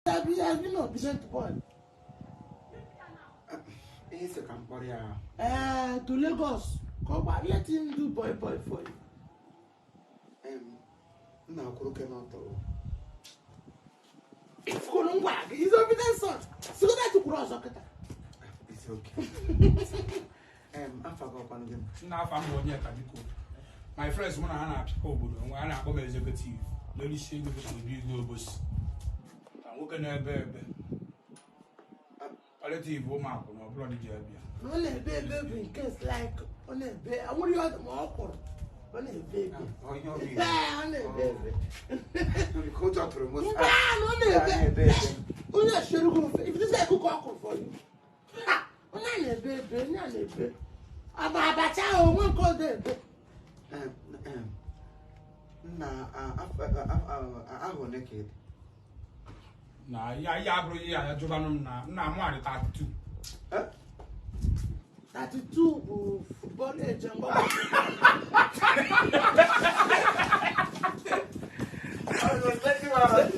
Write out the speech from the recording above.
He has been obedient boy. Ihe ị sị ka m kpọrọ ya? Eh, to Lagos. Ka ọ gba, let him do boy boy for you. Nna, kwụrụ ke n'ọtọ. Ifukonu ngwa gị, he's obedient son. Sigoda kwuru ọzọ kịta. It's okay. Afa gị ọkwanụ gị? Nna, afa m bụ Onyeka biko. My friends mụ na ha na-apịakọ obodo nwe a na-akpọ m executive n'elisi ego ka obi igwe obosi ka nwoke na-ebe ebe palliative ụmụakwụ na ọbụla dị ji abịa. Na ọ na-ebe ebe bụ nke like ọ na-ebe nwere ihe ọ dị ma ọ kwụrụ ọ na-ebe ebe. Ọ ihe ọ bụ. Ee, ọ na-ebe ebe. Biko, ụjọ tụrụ m. Mgbe ahụ ọ na-ebe ebe ebe. Onye eshere gị ofe if this guy cook ọkụrụ for you. Ha! Onye a na-ebe ebe, onye a na-ebe ama abacha ahụ onwe nke ọ na-ebe. Nna, ahụ one ka ị dị? Na ya ya abụrụ ihe ya jụbanụ m na nna mụ adị 32. Eh? 32 bụ football age mgbe I was letting you out.